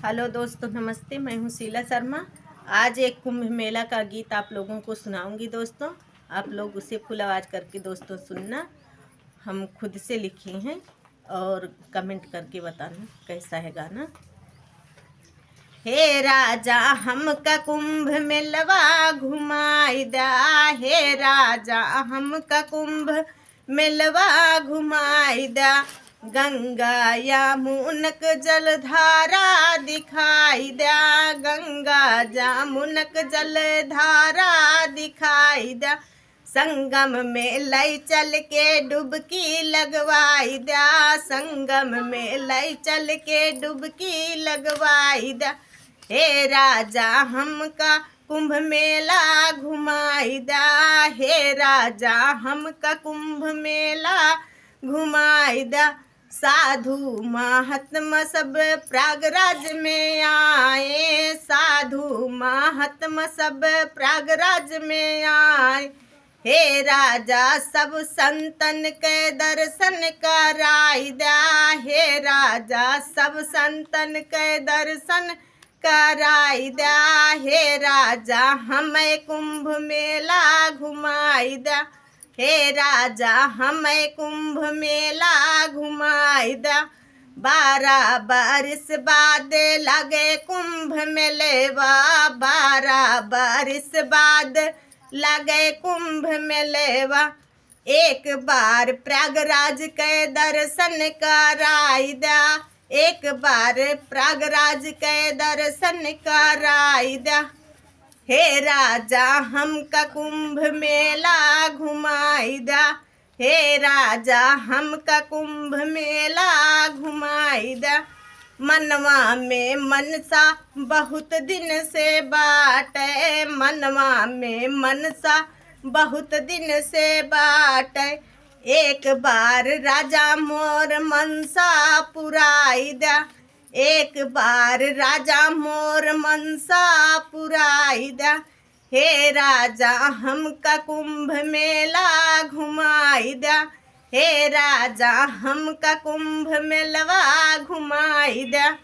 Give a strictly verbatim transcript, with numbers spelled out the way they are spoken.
हेलो दोस्तों, नमस्ते, मैं हूँ शीला शर्मा। आज एक कुंभ मेला का गीत आप लोगों को सुनाऊंगी दोस्तों। आप लोग उसे फुल आवाज़ करके दोस्तों सुनना। हम खुद से लिखे हैं और कमेंट करके बताना कैसा है गाना। हे राजा, हमका कुंभ मेलवा घुमाई दा। हे राजा, हमका कुंभ मेलवा घुमाई दा। गंगा यमुनक जलधारा दिखाई दा। गंगा यमुनक जलधारा दिखाई दा। संगम में लई चल के डुबकी लगवाई दा। संगम में लई चल के डुबकी लगवाई दा। हे राजा, हमका कुंभ मेला घुमाई दा। हे राजा, हमका कुंभ मेला घुमाई दा। साधु महात्मा सब प्रयागराज में आए। साधु महात्मा सब प्रयागराज में आए। हे राजा, सब संतन के दर्शन कराई दा। हे राजा, सब संतन के दर्शन कराई दा। हे राजा, हमें कुंभ मेला घुमाई दा। हे राजा, हमें कुंभ मेला घुमाई दा। बारह बरिस बाद लगे कुंभ मेलेवा। बारह बरिस बाद लगे कुंभ मेलेवा। एक बार प्रयागराज के दर्शन कराई दा। एक बार प्रयागराज के दर्शन कराई दा। हे राजा, हमका कुंभ मेला घुमाई दा। हे राजा, हमका कुंभ मेला घुमाई दा। मनवा में मनसा बहुत दिन से बाटे। मनवा में मनसा बहुत दिन से बाटे। एक बार राजा मोर मनसा पुराई दा। एक बार राजा मोर मनसा पुराई दा। हे राजा, हमका कुंभ मेला घुमाई दा। हे राजा, हमका कुंभ मेलवा घुमाई दा।